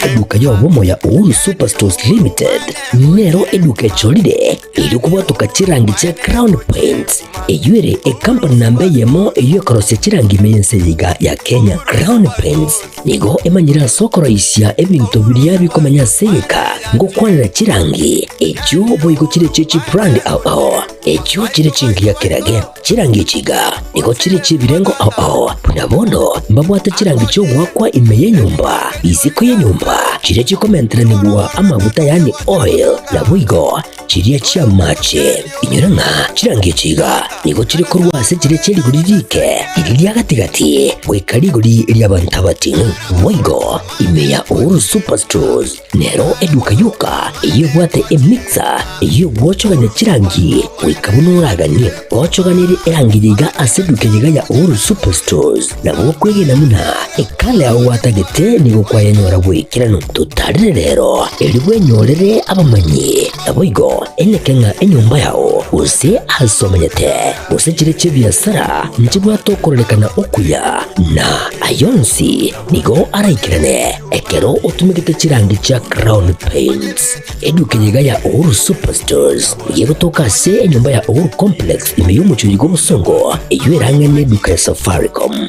Eduka y'obomo ya Uhuru Superstores Limited nero eduka echorire erio kobwatoka chirangi chia Crown Paints, eyio ere ekampani namba eyemo eyio ekorosia chirangi ime y'ense eye iga ya Kenya. Crown Paints nigo emanyire ase okoroisia ebinto biria bikomenya ase egeka ngokwanera chirangi echio boigo chire chie chibrand ao ao echio chire chingiya kerage. Chirangi echi iga nigo chire chi'ebirengo ao ao, buna bono mbabwate chirangi chi'ogoakwa ime y'enyomba, isiko y'enyomba, chiria chikomenteranigwa amaguta yaani oil, naboigo chiria chi'amache. Inyora ng'a chirangi echi iga nigo chire korwa ase chiria chie rigori riike, riria ria gati-gati, goika rigori ri'abanto abating'u. Boigo ime ya Uhuru Superstores Nero eduka yoka eyio ebwate emixer eyio egwochogania chirangi goika buna oraganie. Gochoganerie erangi eye iga ase eduka eye iga ya Uhuru Superstores nabo okwegena buna ekala yao gwatagete nigo kwayenyora boikeranu. Totarere rero erio bwenyorere abamanyi naboigo eneke ng'a enyomba yao gose ase omenyete gose chire chi'ebiasara nchibwate okororekana okuya na ayonsi Nigo araikerane ekero otumegete chirangi chia Crown Paints. Eduka eye iga ya Uhuru Superstores nigo egotoka ase enyomba ya Uhuru Complex ime y'omochie oyo bw'Obosongo eyio erang'e neduka ya Safaricom.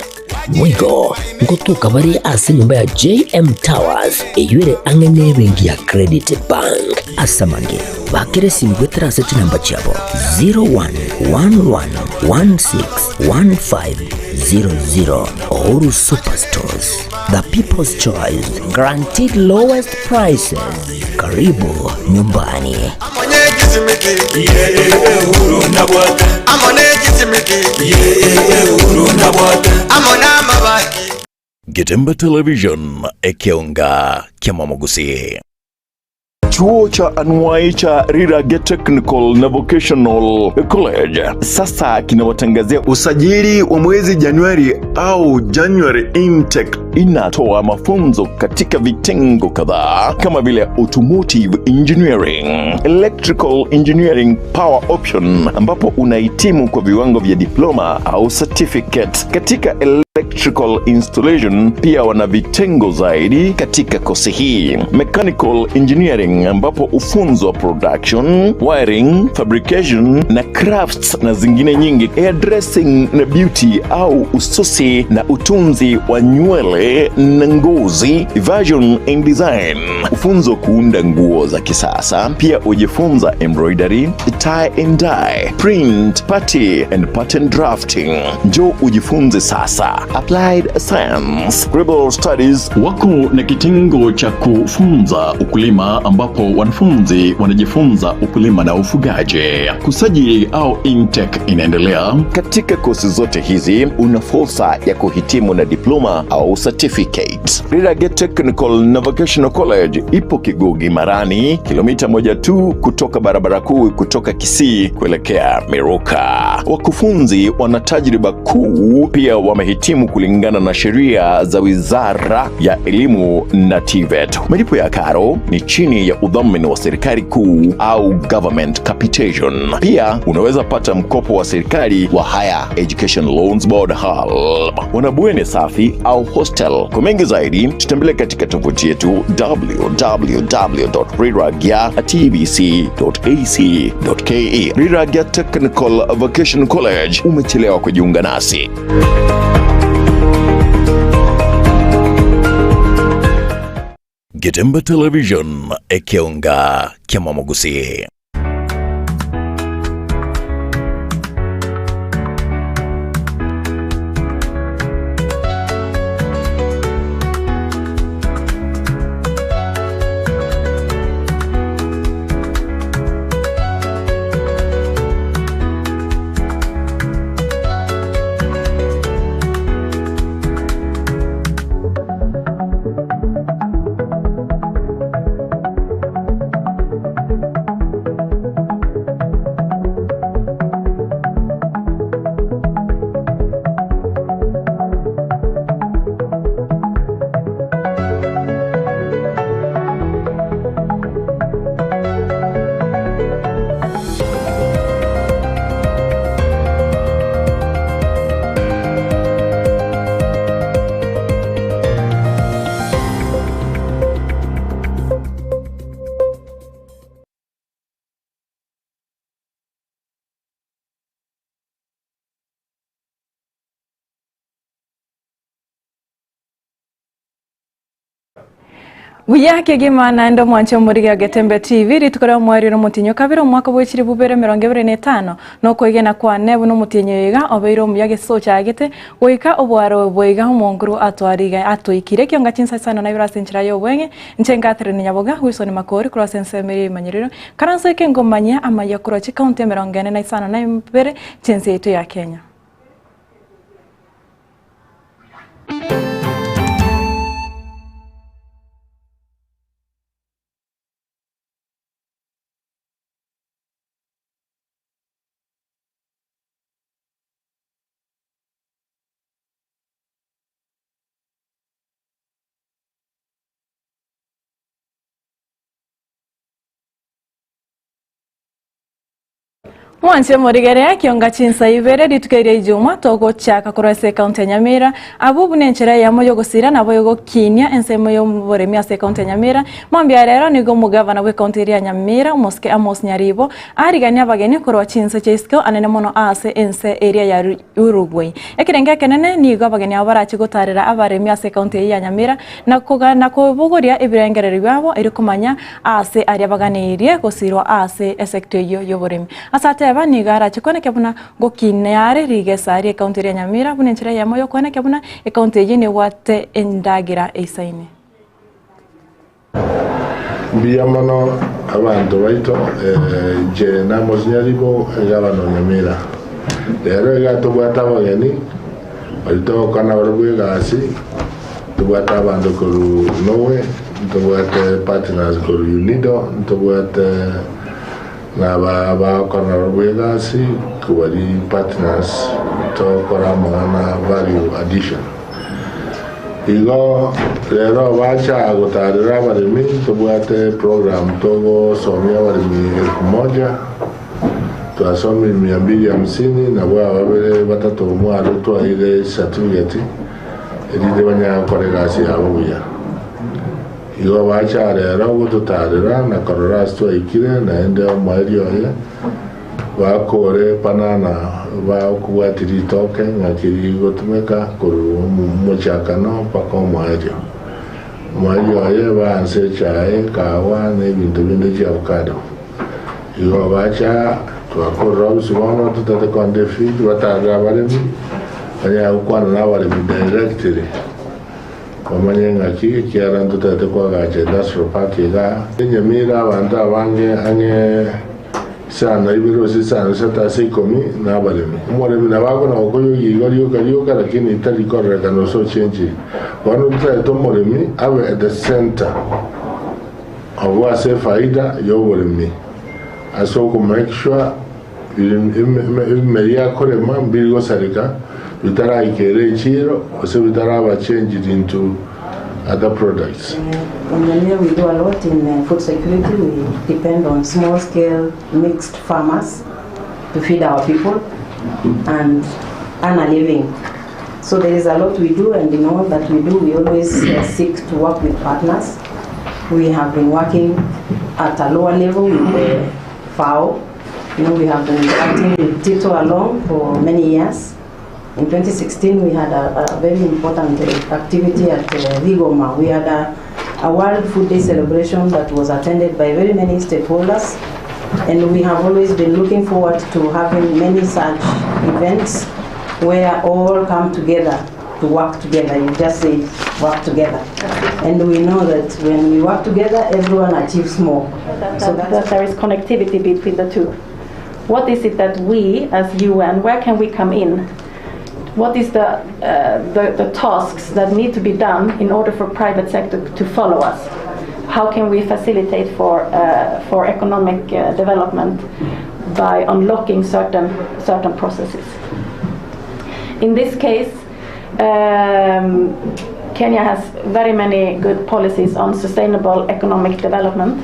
Boigo ngotoka bare ase enyomba ya JM Towers eyio ere ang'e nebenki ya Credit Bank. Ase amange, bakera esimi goetera ase chinamba chiabo 0111161500. Uhuru Superstores, the people's choice, guaranteed lowest prices. Karibu nyumbani. Getembe Television, ekeonga ki'amamogusii. Chuo cha anuai cha Rirage Technical na Vocational College sasa kinawatangazia usajili wa mwezi Januari au January intake. Inatoa mafunzo katika vitengo kadhaa kama vile automotive engineering, electrical engineering power option, ambapo unahitimu kwa viwango vya diploma au certificate katika electrical installation. Pia wana vitengo zaidi katika kosi hii, mechanical engineering, ambapo ufunzwa production, wiring, fabrication na crafts na zingine nyingi, hairdressing na beauty au ususi na utunzi wa nywele na ngozi, fashion and design, ufunzo kuunda nguo za kisasa. Pia ujifunza embroidery, tie and dye, print, party and pattern drafting. Njoo ujifunze sasa. Applied Science, Global Studies Wako na kitengo cha kufunza ukulima ambapo wanafunzi wanajifunza ukulima na ufugaji. Kusajili au intake inaendelea. Katika kosi zote hizi una fursa ya kuhitimu na diploma au certificate. Rirage Technical na Vocational College ipo Kigugi Marani, kilomita moja tu kutoka barabara kuu kutoka Kisii kuelekea Miruka. Wakufunzi wana tajriba kuu, pia wamehitimu kulingana na sheria za Wizara ya Elimu na TVET. Malipo ya karo ni chini ya udhamini wa serikali kuu au government capitation. Pia unaweza pata mkopo wa serikali wa Higher Education Loans Board HELB. Wana bweni safi au hostel. Kwa mengi zaidi tutembelee katika tovuti yetu www.riragya.tbc.ac.ke. Riragya Technical Vocational College, umechelewa kujiunga nasi. Getembe Television, ekeonga ki'amamogusii. Buya kegima naende omwanche omorige o Getembe TV, rituko ria omoerio nomotienyi o kabere omwaka bwe chilifu bibere emerongo ebere na etano, nokoegena kwane buna omotienyi oyo iga obeire omuya gese ochagete, goika oboare obo iga omonkuru atwariga atoikire ekionga chinsa isano na ibere ase enchera y'obweng'e, inche Catherine Nyaboga, Wilson Makori korwa ase ensemo eria y'emanyerero, karanso eke ngomanyia amaya korwa chikaunti emerongo ene na isano na ibere chi'ense yaito ya Kenya. Mwanche morigere kionga chinsa ibere rituko eria Ijuma togochaka korwa ase ekaunti ya Nyamira abwo buna enchera eyemo yogosira nabo egokinia ensemo yoboremi ase ekaunti ya Nyamira. Mambia rero nigo omogavana bw'ekaunti eria ya Nyamira omosike Amos Nyaribo ariganie abageni korwa chinse chia isiko anene mono ase ense eria ya Uruguay. Ekerengo ekenene nigo abageni abo barache gotarera abaremi ase ekaunti eyio ya Nyamira na na kobogoria ebirengererio biabo erio komanya aase aria baganeirie gosirwa ase esecto eyio y'oboremi. Ase ateba nigo arache kwenekia buna ngokinia are rigesa ri'ecounty eria ya Nyamira buna enchera eyemo y'okwenekia buna ecounty eyio nebwate endagera eisaine. Mbuya mono abanto baito, inche n'Amos Nyaribo, egavana o Nyamira. Rero iga tobwate abageni baria togokora nabarabwo egasi, Ntobwate abanto korwa Norway, ntobwate partners korwa UNIDO, ntobwate naba abagokora nabarabwo egasi kobari partners togokora amang'ana value addition. Igo rero bacha gotarera abaremi, ntobwate program togosomia abaremi elfu moja, twasomire mia mbili hamsini, nabwo aba babere batato mwarwe twaeire certificate. erinde banyare gokora egasi yabo buya. Igo bacha rero gototaarera na korora ase twaikire, naende omoerio oye bakore panana bakobwatia ritoke ng'aki rigotumeka korwa omochakano mpaka omoerio. Omoerio oye baanse echae, ekahawa, na ebinto binde chiavocado. Igo bacha twakorera obisi bono totate konda efield batarere abaremi banyare gokwana na abaremi directly bamanye ng'aki ekiagera ntotagete koagacha industrial park igaa. Enyamira abanto abange ang'e isano na ibere gose isano na isato ase ikomi na abaremi. Omoremi nabo akona gokoyogia igo rioka rioka lakini tari kororekana gose ochenchiri. Bono ntotagete omoremi abe at the center. Obwo ase efaida y'oboremi, ase okomake sure ebimeri akorema mbiri gosareka bitaraikera echiiro gose bitaraba changed into other products. In Nyamira we do a lot in food security, we depend on small scale mixed farmers to feed our people and earn a living. So there is a lot we do and in all that we do we always seek to work with partners. We have been working at a lower level with the FAO. You know, we have been interacting with Tito along for many years. In 2016, we had a, a very important activity at uh, Rigoma. We had a, a World Food Day celebration that was attended by very many stakeholders. And we have always been looking forward to having many such events where all come together to work together. You just say work together. And we know that when we work together, everyone achieves more. That, so that, that there is connectivity between the two. What is it that we, as UN, where can we come in? What is the, uh, the, the tasks that need to be done in order for private sector to follow us? How can we facilitate for, uh, for economic uh, development by unlocking certain, certain processes? In this case, um, Kenya has very many good policies on sustainable economic development,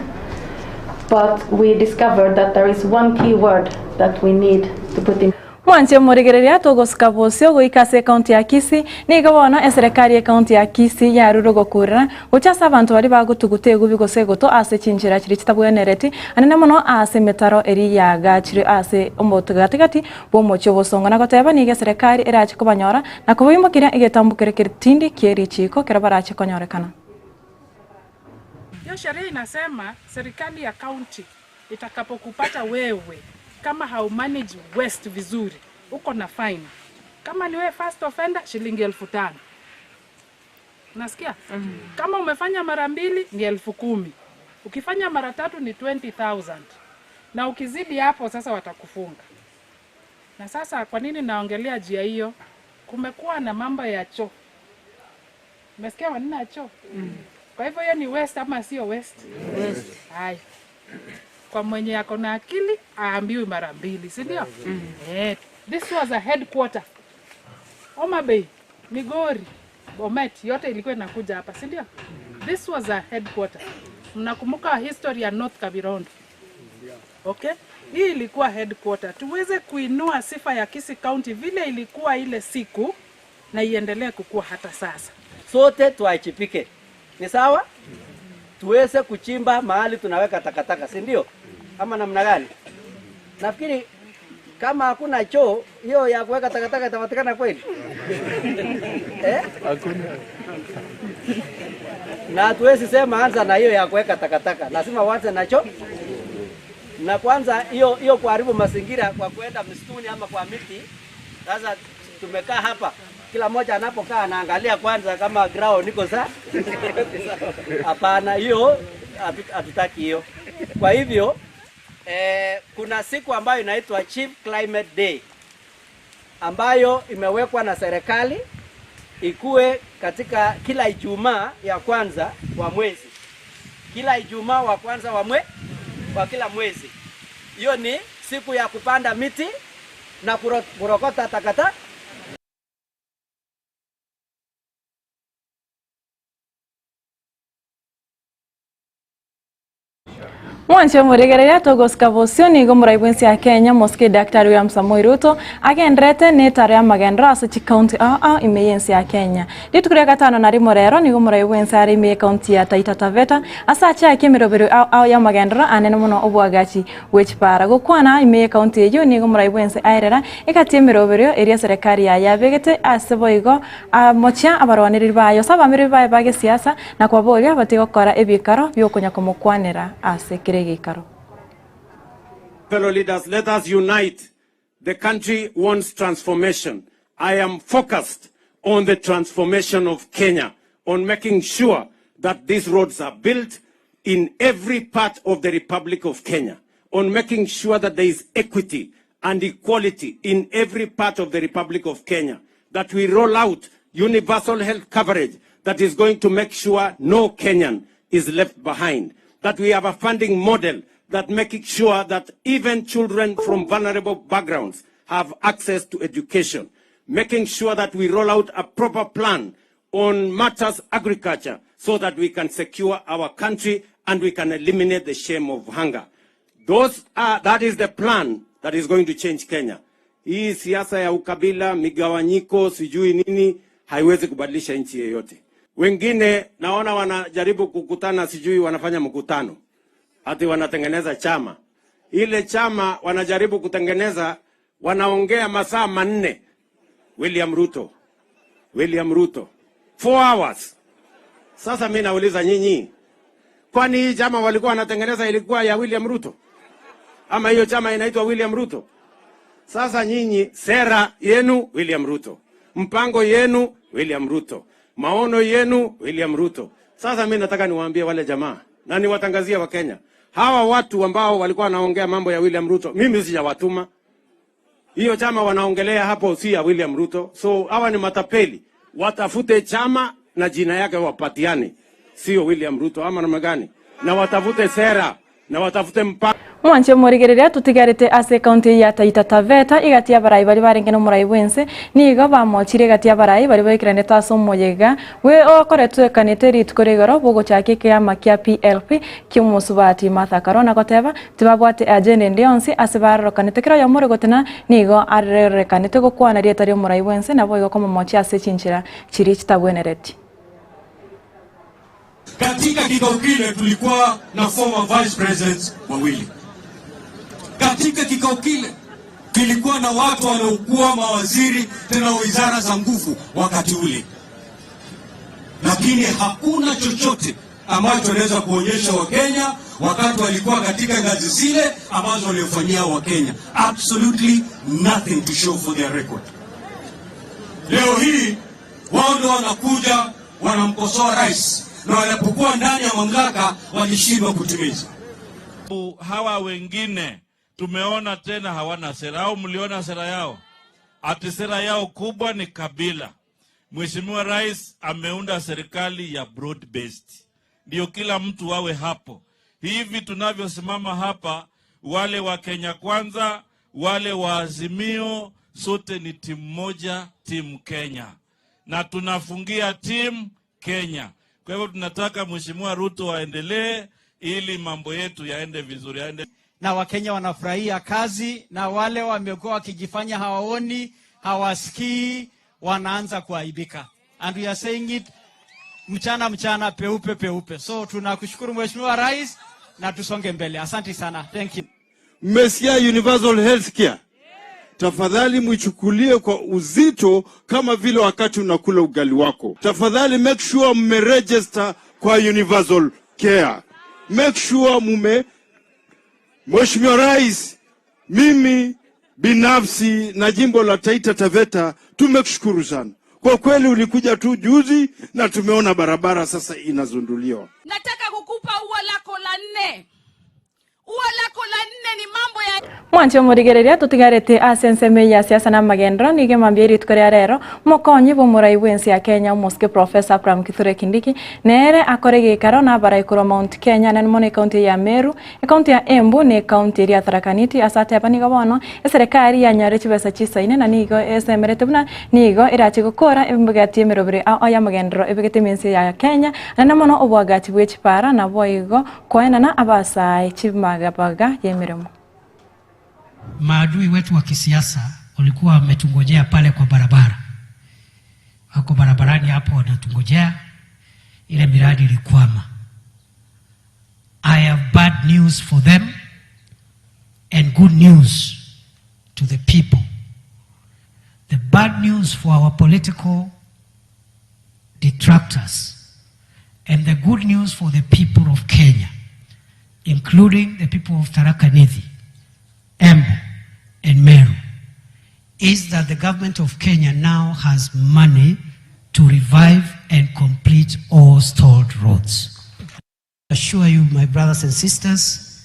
but we discovered that there is one key word that we need to put in. Mwanche morigereria togosika bosio goika ase ekaunti ya Kisii, nigo bono eserekari y'ekaunti ya Kisii yarure ogokurera gochia ase abanto baria bagotuguta egubi gose egoto ase chinchera chiria chitabwenereti anene mono ase emetaro eria yaagachirwe ase omogatigati bw'omochie obosongo na goteba nigo eserekari erache kobanyora na kobaimokeria egetambo kere keritindi kie richiiko kero barache konyorekana. Hiyo sheria inasema serikali ya county itakapokupata wewe kama haumanage waste vizuri, uko na fine. Kama ni wewe first offender, shilingi 5,000. Unasikia? Kama umefanya mara mbili ni 10,000. Ukifanya mara tatu ni 20,000. Na ukizidi hapo sasa watakufunga. Na sasa kwa nini naongelea jia hiyo? Kumekuwa na mambo ya choo. Umesikia maneno ya choo? Kwa hivyo hiyo ni waste ama sio waste? Waste. Hai. Kwa mwenye ako na akili aambiwi mara mbili, si ndio? Eh, this was a headquarter. Homa Bay, Migori, Bomet yote ilikuwa inakuja hapa, si ndio? This was a headquarter. Mnakumbuka history ya North Kavirondo? Okay? Hii ilikuwa headquarter. Tuweze kuinua sifa ya Kisii County vile ilikuwa ile siku na iendelee kukua hata sasa. Sote tuachipike, ni sawa? Tuweze kuchimba mahali tunaweka takataka, si ndio? Ama namna gani? Nafikiri kama hakuna choo hiyo ya kuweka takataka itapatikana kweli? Eh? Na hatuwezi sema anza na hiyo ya kuweka takataka, lazima uanze na choo. Na kwanza hiyo hiyo kuharibu mazingira kwa kuenda msituni ama kwa miti. Sasa tumekaa hapa, kila mmoja anapokaa anaangalia kwanza kama ground iko sawa. Hapana, hiyo hatutaki hiyo. Kwa hivyo kuna siku ambayo inaitwa Chief Climate Day ambayo imewekwa na serikali ikue katika kila Ijumaa ya kwanza wa mwezi, kila Ijumaa wa kwanza wa mwe, wa kila mwezi. Hiyo ni siku ya kupanda miti na kurokota takataka. Mwanche murigereria togosika bosio nigo murai bwensi ya Kenya mosike Daktari William Samoei Ruto agenderete netaro ya magendero ase chikaunti aa ime yensi ya Kenya. Rituko ria gatano na rimo rero nigo murai bwensi ari ime ekaunti ya Taita Taveta ase achiake emerobero ao ya magendero anene mono obwagachi bwechipara gokwana ime ekaunti eywo nigo murai bwensi aerera ekati emerobero eria serikali yaye abegete ase boigo mochia abarwaneri bayo ase abamereri baye ba gesiasa na kwaboria batigokora ebikaro biokonya komokwanera ase kere gikaro. Fellow leaders, let us unite. The country wants transformation. I am focused on the transformation of Kenya, on making sure that these roads are built in every part of the Republic of Kenya, on making sure that there is equity and equality in every part of the Republic of Kenya, that we roll out universal health coverage that is going to make sure no Kenyan is left behind, that we have a funding model that making sure that even children from vulnerable backgrounds have access to education, making sure that we roll out a proper plan on matters agriculture so that we can secure our country and we can eliminate the shame of hunger. That is the plan that is going to change Kenya. Hii siasa ya ukabila, migawanyiko, sijui nini, haiwezi kubadilisha nchi yeyote. Wengine naona wanajaribu kukutana, sijui wanafanya mkutano, ati wanatengeneza chama. Ile chama wanajaribu kutengeneza, wanaongea masaa 4. William Ruto, William Ruto, 4 hours. Sasa mimi nauliza nyinyi, kwani hii chama walikuwa wanatengeneza ilikuwa ya William Ruto? Ama hiyo chama inaitwa William Ruto? Sasa nyinyi sera yenu William Ruto, mpango yenu William Ruto, maono yenu William Ruto. Sasa mimi nataka niwaambie wale jamaa na niwatangazie wa Kenya, hawa watu ambao walikuwa wanaongea mambo ya William Ruto, mimi sijawatuma. Hiyo chama wanaongelea hapo si ya William Ruto. So hawa ni matapeli, watafute chama na jina yake wapatiane, sio William Ruto ama namna gani? Na watafute sera na watafute mpango. Mwanche morigereria tutigarite ase kaunti ya Taita Taveta igatia barai bari barenge no murai bwense nigo bamochire igatia barai bari baikirane ase omoyega we okoretwe kanete rituko rigoro bogochaka ekiama kia PLP kiomosubati Martha Karua goteba tibabwate agenda ende yonsi ase barorokanete kera oyomo gotena nigo arerekanete gokwana rieta ria omorai bwense nabo igo komomochia ase chinchera chiri chitabwenereti. Katika kikao kile tulikuwa na former vice presidents wawili. Katika kikao kile kilikuwa na watu waliokuwa mawaziri tena wizara za nguvu wakati ule, lakini hakuna chochote ambacho wanaweza kuonyesha Wakenya wakati walikuwa katika ngazi zile ambazo waliofanyia Wakenya. Absolutely nothing to show for their record. Leo hii wao ndio wanakuja wanamkosoa rais, na walipokuwa ndani ya mamlaka walishindwa kutimiza. Hawa wengine tumeona tena hawana sera, au mliona sera yao? Ati sera yao kubwa ni kabila. Mheshimiwa Rais ameunda serikali ya broad based, ndio kila mtu awe hapo. Hivi tunavyosimama hapa, wale wa Kenya Kwanza, wale wa Azimio, sote ni timu moja, timu Kenya, na tunafungia timu Kenya. Kwa hivyo tunataka Mheshimiwa Ruto aendelee ili mambo yetu yaende vizuri, yaende na Wakenya wanafurahia kazi, na wale wamekuwa wakijifanya hawaoni, hawasikii, wanaanza kuaibika. And we are saying it mchana mchana, peupe peupe. So tunakushukuru Mheshimiwa Rais na tusonge mbele. Asante sana. Thank you. Mmesikia universal health care? Tafadhali mwichukulie kwa uzito kama vile wakati unakula ugali wako. Tafadhali make sure mmeregister kwa universal care. Make sure mume. Mheshimiwa Rais, mimi binafsi na jimbo la Taita Taveta tumekushukuru sana kwa kweli. Ulikuja tu juzi na tumeona barabara sasa inazunduliwa. Nataka kukupa ua lako la nne. Ua lako la nne ni mambo ya Mwanche omorigereria totigarete ase ensemo eye ya siasa na amagenderero nigo emambia rituko ria rero omokonyi bwa omorai bwa ense ya Kenya omosike Professor Abraham Kithure Kindiki nere akore geikaro na abarai korwa Mount Kenya nene mono ecounty eye ya Meru, ecounty ya Embu na ecounty eria ya Tharaka Nithi ase ateba nigo bono eserekari yanyore chibesa chisaine na nigo esemerete buna nigo erache gokora emegati emerobere ao ya amagenderero ebegete emense ya Kenya nene mono oboagachi bwe chipara naboigo koenana abasae chimagabaga y'emeremo. Maadui wetu wa kisiasa walikuwa wametungojea pale kwa barabara, wako barabarani hapo wanatungojea. Ile miradi ilikwama. I have bad news for them and good news to the people. The bad news for our political detractors and the good news for the people of Kenya, including the people of Tharaka Nithi, Embu, and Meru, is that the government of Kenya now has money to revive and complete all stalled roads. I assure you, my brothers and sisters,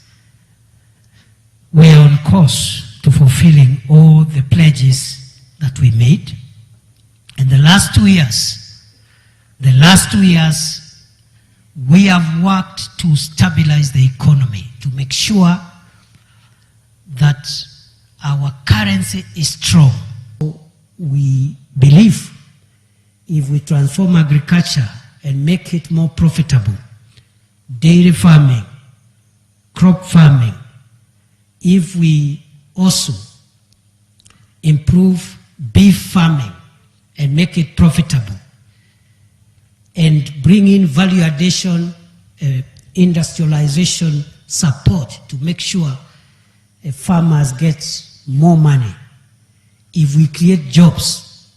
we are on course to fulfilling all the pledges that we made. In the last 2 years, the last 2 years, we have worked to stabilize the economy, to make sure that our currency is strong. We believe if we transform agriculture and make it more profitable, dairy farming, crop farming, if we also improve beef farming and make it profitable, and bring in value addition, industrialization support to make sure farmers get more money. If we create jobs,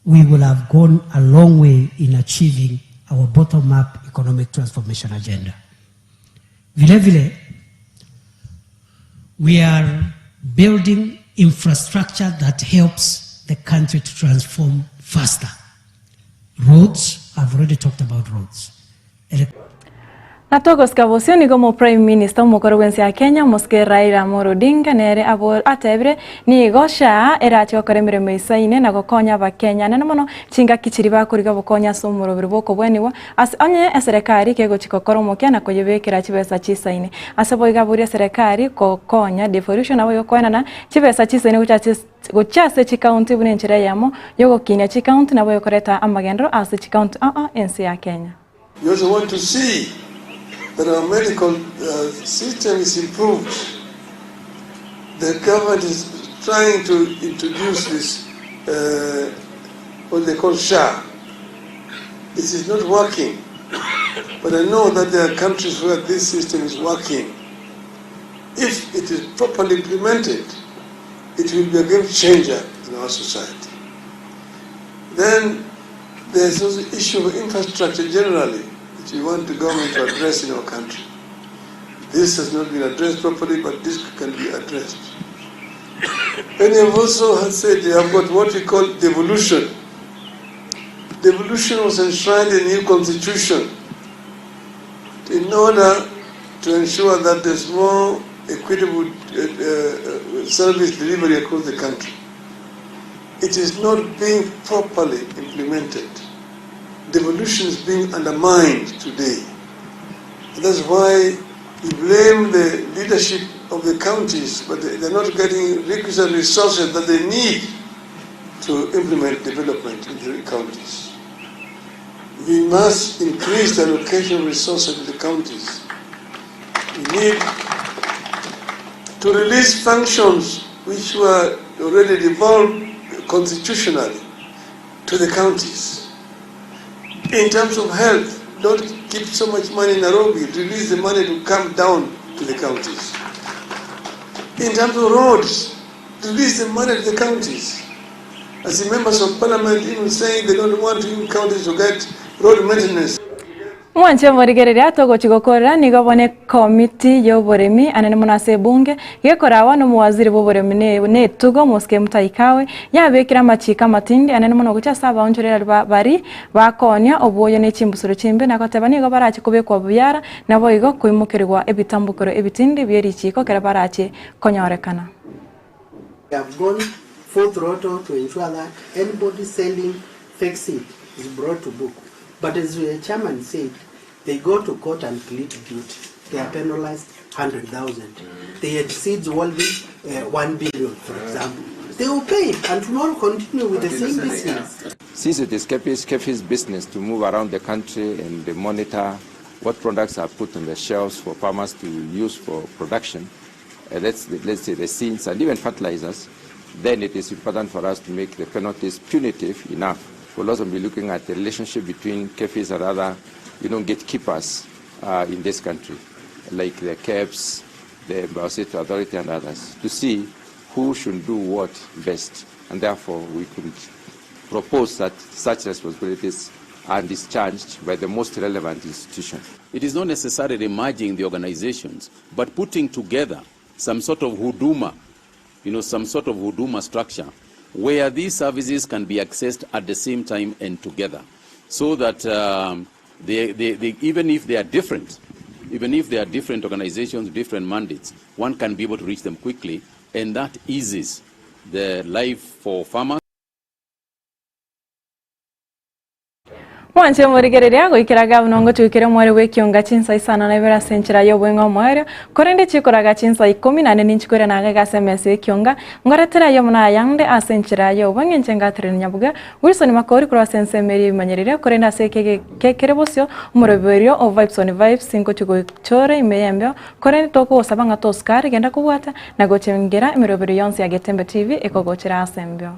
we will have gone a long way in achieving our bottom-up economic transformation agenda. Vile vile, we are building infrastructure that helps the country to transform faster. Roads, I've already talked about roads. Na togosika bosio nigo mo Prime Minister omokoro bwensi ya Kenya Mosike Raila Amolo Odinga nere abo atebire nigo SHA erache gokora emeremo isaine na gokonya abakenya nene mono chingaki chiri bakoriga bokonya ase omoroberi bwokobweniwa ase onye eserekari kegochi gokora omokia na koyebekera chibesa chisaine ase boiga aboria eserekari gokonya devolution nabo gokoenana chibesa chisaine gocha gocha ase chikaunti buna enchera eyemo yogokinia chikaunti nabo yokoreta amagendero ase chikaunti aa ense ya Kenya. We also want to see that our medical system is improved. The government is trying to introduce this, what they call SHA. It is not working. But I know that there are countries where this system is working. If it is properly implemented, it will be a game changer in our society. Then there's also the issue of infrastructure generally. that you want the government to address in our country. This has not been addressed properly, but this can be addressed. And you have also said you have got what we call devolution. Devolution was enshrined in the new constitution in order to ensure that there's more equitable service delivery across the country. It is not being properly implemented. Devolution is being undermined today. And that's why we blame the leadership of the counties, but they're not getting requisite resources that they need to implement development in the counties. We must increase the allocation of resources to the counties. We need to release functions which were already devolved constitutionally to the counties. In terms of health, don't keep so much money in Nairobi, release the money to come down to the counties. In terms of roads, release the money to the counties. As the members of parliament even saying they don't want even counties to get road maintenance. Mwanche morigereria togochi gokorera nigo bono ekomiti y'oboremi anene mono ase ebunge gekorawa n'omowaziri bw'oboremi ne ne etugo Mosike Mutahi Kagwe yabekire amachiko amatindi anene mono gochia ase abaonchoreri ba bari bakoonia obwoyo ne chimbusuro chimbe na goteba nigo barache kobekwa buya naboigo koimokerigwa ebitambokero ebitindi bie richiko ekero barache konyorekana. We have gone full throttle to ensure that anybody selling fake seed is brought to book. But as the chairman said, they go to court and plead guilty. They are penalized 100,000. They had seeds worth 1 billion, for example. They will pay and tomorrow continue with the same business. Since it is KEPHIS, KEPHIS business to move around the country and monitor what products are put on the shelves for farmers to use for production, let's say the seeds and even fertilizers, then it is important for us to make the penalties punitive enough. We'll also be looking at the relationship between KEPHIS and other, gatekeepers in this country, like the KEBS, the Biosafety Authority and others, to see who should do what best. And therefore, we could propose that such responsibilities are discharged by the most relevant institution. It is not necessarily merging the organizations, but putting together some sort of huduma, you know, some sort of huduma structure where these services can be accessed at the same time and together, so that even if they are different, even if they are different organizations, different mandates, one can be able to reach them quickly, and that eases the life for farmers. Mwanche morigereria goikera gavana ngotuikire mwari bw'ekionga chinsa isano na ibere ase enchera y'obweng'e omwerio, korende chikoraga chinsa ikomi naende ninchikwire naga egase emesa y'ekionga, ngoretera aye omuna ayande ase enchera y'obweng'e inche ngatereri nyabuga, Wilson Makori korwa ase ensemo eria ebimanyerire, korende ase ekege kekere bosio, omoroberio o Vibes on Vibes ngochi gochora ime y'embeo, korende tokogosaba ng'a tosukari genda kobwata na gochengera emeroberio yonsi ya Getembe TV ekogochera ase embeo.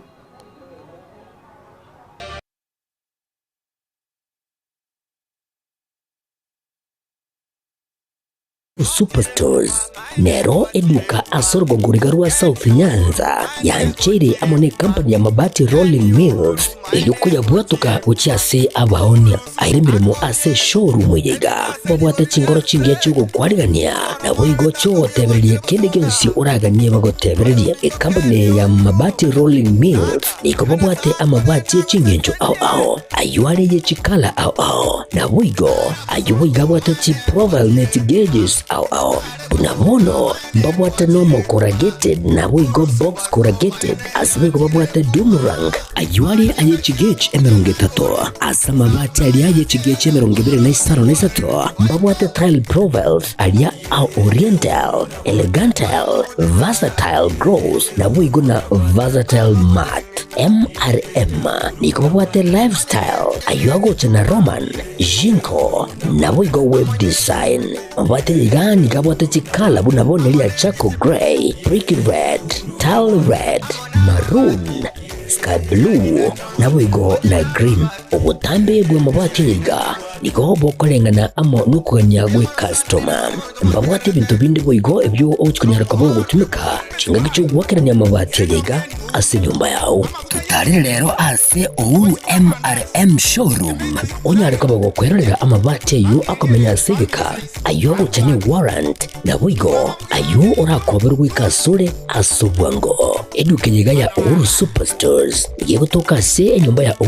Superstores nero eduka ase orogongo riga rwa South Nyanza yancheire amo ne company ya Mabati Rolling Mills erio koyabwatoka gochia ase abaonia. Aire emeremo ase eshowroom eye iga babwate chingoro chingiya chi'ogokwarigania naboigo chiogotebereria kende gionsi oraganie bagotebererie. Ecompany eye ya Mabati Rolling Mills nigo babwate amabati e chingencho ao ao, ayio are ye chikala ao ao, naboigo ayio boigo abwate chiprofile ne chigeges ao ao. Buna bono mbabwate normal corrugated naboigo box corrugated, ase boigo babwate doom rank, ayio are aye chigauge 30, ase amabati aria aye chigauge 23, mbabwate tile profiles aria a oriental, elegantile, versatile gross, naboigo na versatile matte. MRM nigo babwate lifestyle, ayio agocha na Roman, Jinko, naboigo web design. Mabwate iga nigo abwate chikala buna bono eria charcoal grey, brick red, tile red, maroon, sky blue, naboigo na green. Obotambe bw'amabati iga. nigo bokoreng'ana amo nokogania gw'ekastoma. Mbabwate ebinto binde boigo ebio ogochia konyara koba ogotumeka chingaki chi'ogoakerania amabati aya iga ase enyomba yao. Totarire rero ase Uhuru MRM Showroom onyare koba gokwerorera amabati ayio akomenya ase egeka, ayio agocha ne warrant, naboigo ayio orakoberwe goika asore ase obwango. Eduka eye iga ya Uhuru Superstores nigo egotoka ase enyomba ya Uhuru.